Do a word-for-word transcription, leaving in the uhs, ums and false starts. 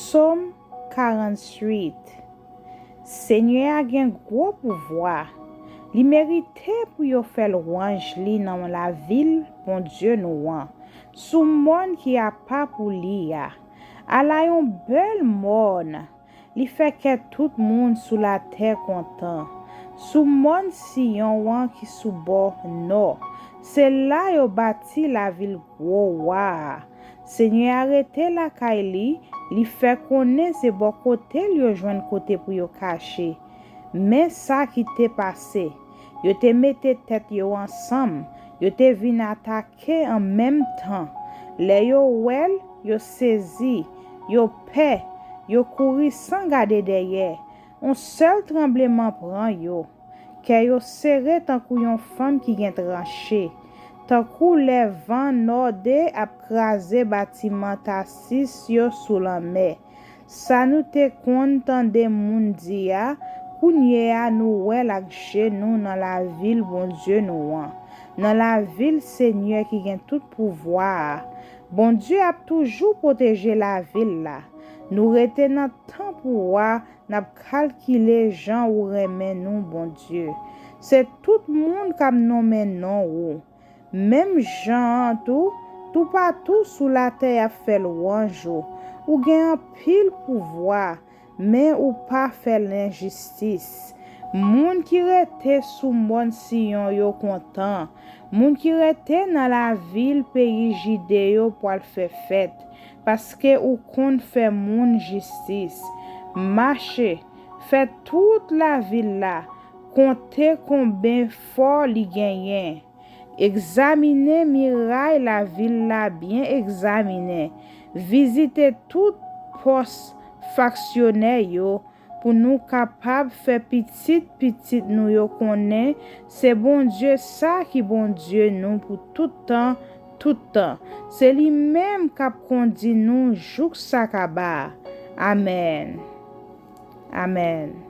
Sòm karanntuit. Senyè a gen gwo pouvwa. Li merite pou yo fè lwanj li nan lavil Bondye nou an, sou mòn ki apa pou li a. Ala yon bèl mòn! Li fè kè tout moun sou latè kontan. Sou mòn Siyon an ki sou bò nò, se la yo bati lavil gwo wa a. Senyè a rete lakay li, li fè konnen se bò kote l yo jwenn kote pou yo kache. Men sa ki te pase. Yo te mete tèt yo ansanm, yo te vin atake an menm tan. Lè yo wè l, yo sezi, yo pè, yo kouri san gade dèyè. Yon sèl tranbleman pran yo. Kè yo sere tankou yon fanm ki gen tranche, tankou lè van nòde ap kraze batiman Tasis yo sou lanmè. Sa nou te konn tande moun di a, kounye a nou wè l ak je nou nan lavil Bondye nou an, nan lavil Senyè ki gen tout pouvwa a. Bondye ap toujou pwoteje lavil la. Nou rete nan tanp ou a, n ap kalkile jan ou renmen nou, Bondye. Se tout moun k ap nonmen non ou. Menm jan an tou, toupatou sou latè y ap fè lwanj ou. Ou gen anpil pouvwa, men ou pa fè lenjistis. Moun ki rete sou mòn Siyon yo kontan. Moun ki rete nan lavil peyi Jide yo pral fè fèt, paske ou konn fè moun jistis. Mache, fè tout lavil la, konte konben fò li genyen. Egzamine miray lavil la byen egzaminen. Vizite tout pòs faksyonè yo pou nou kapab fè pitit pitit nou yo konnen se Bondye sa ki Bondye nou pou tout tan, tout tan. Se li menm k ap kondi nou jouk sa kaba. Amèn. Amèn.